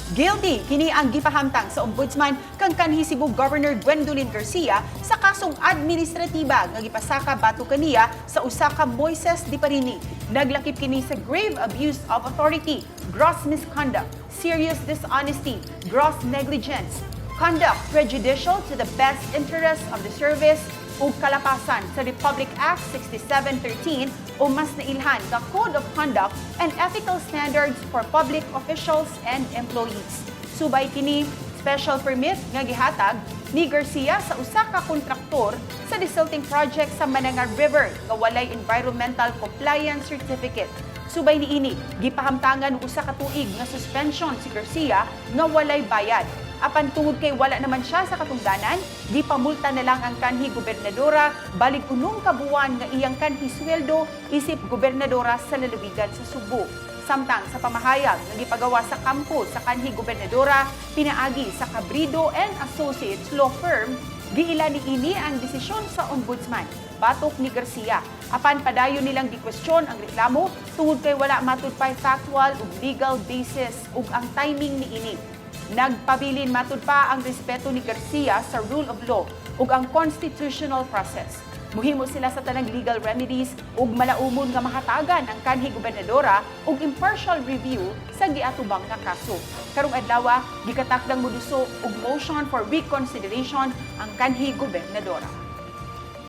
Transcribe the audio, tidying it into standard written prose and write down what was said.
Guilty kini ang gipahamtang sa Ombudsman kang kanhi Cebu Governor Gwendolyn Garcia sa kasong administratiba nga gipasaka batok kaniya sa usa ka Moises Deiparine. Naglakip kini sa grave abuse of authority, gross misconduct, serious dishonesty, gross negligence, conduct prejudicial to the best interests of the service ug kalapasan sa Republic Act 6713 o mas nailhan nga Code of Conduct and Ethical Standards for Public Officials and Employees. Subay kini, special permit nga gihatag ni Garcia sa usa ka kontraktor sa desilting project sa Manangan River nga walay environmental compliance certificate. Subay niini, gipahamtangan og usa ka tuig nga suspension si Garcia nga walay bayad. Apan tungod kay wala naman siya sa katungdanan, gipamulta na lang ang kanhi gobernadora balig 6 ka buwan nga iyang kanhi sweldo isip gobernadora sa lalawigan sa Sugbo. Samtang sa pamahayag nga gipagawa sa kampo sa kanhi gobernadora pinaagi sa Cabrido and Associates Law Firm, giila niini ang desisyon sa Ombudsman batok ni Garcia. Apan padayon nilang gikwestiyon ang reklamo tungod kay wala matud pay factual ug legal basis ug ang timing niini. Nagpabilin matud pa ang respeto ni Garcia sa rule of law ug ang constitutional process. Muhimo sila sa tanang legal remedies ug malaumon nga mahatagan ang kanhi gobernadora og impartial review sa giatubang nga kaso. Karong adlaw, gikatakdang moduso og motion for reconsideration ang kanhi gobernadora.